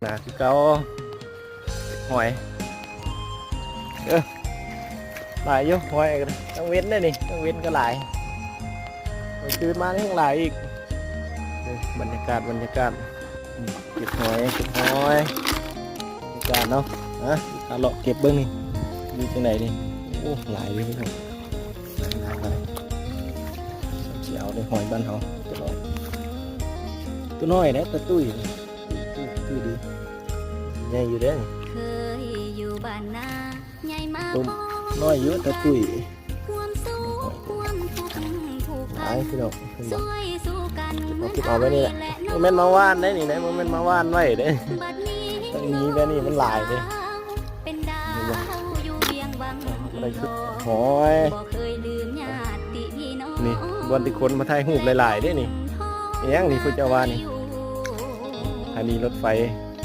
ນາຄືເກົ່າ ຫອຍ ເອີ ຫຼາຍຢູ່ ຫອຍກະກາງເວັນເດ້ນີ້ ກາງເວັນກະຫຼາຍ ກາງຄືນມາແຮ່ງຫຼາຍອີກ. ເບິ່ງບັນຍາກາດ ບັນຍາກາດ ອືມ ເກັບຫອຍ ເກັບຫອຍ ບັນຍາກາດເນາະ ຫາ ຫາເລາະເກັບເບິ່ງນີ້ ຢູ່ຈັ່ງໃດນີ້. ໂອ້ ຫຼາຍເດ້ພີ່ນ້ອງ ຫຼາຍໆ ຊິເອົາໄດ້ຫອຍບ້ານເຮົາ ໂຕນ້ອຍເດ້ ຕາຕຸ້ຍ ຕຸ້ຍ ຕຸ້ຍດີ ໃຫຍ່ຢູ່ເດ້ ເຄີຍຢູ່ບ້ານນາ ໃຫຍ່ມາ ໂຕນ້ອຍຢູ່ ຕາຕຸ້ຍ ຄວາມສຸກຄວາມທຸກຜູ້ພັນ ຫຼາຍພີ່ນ້ອງ ເຫັນບໍ່ ຊ່ວຍສູ່ກັນ ເກັບເອົາ ເກັບເອົາໄວ້ນີ້ແຫຼະ ບໍ່ແມ່ນມາຫວ່ານໄດ້ນີ້ນະ ບໍ່ແມ່ນມາຫວ່ານໄວ້ເດ້ ບັດນີ້ ຕ້ອງໜີແບບນີ້ ມັນຫຼາຍເດ້ ເປັນດາວຢູ່ວຽງວັງ ໄດ້ຄືຫອຍ ບໍ່ເຄີຍລືມຍາດຕິພີ່ນ້ອງ ນີ້ ບ່ອນທີ່ຄົນມາຖ່າຍຮູບຫຼາຍໆເດ້ນີ້ ອີຫຍັງນີ້ ຜູ້ເຈົ້າວ່ານີ້ ສະຖານີລົດໄຟ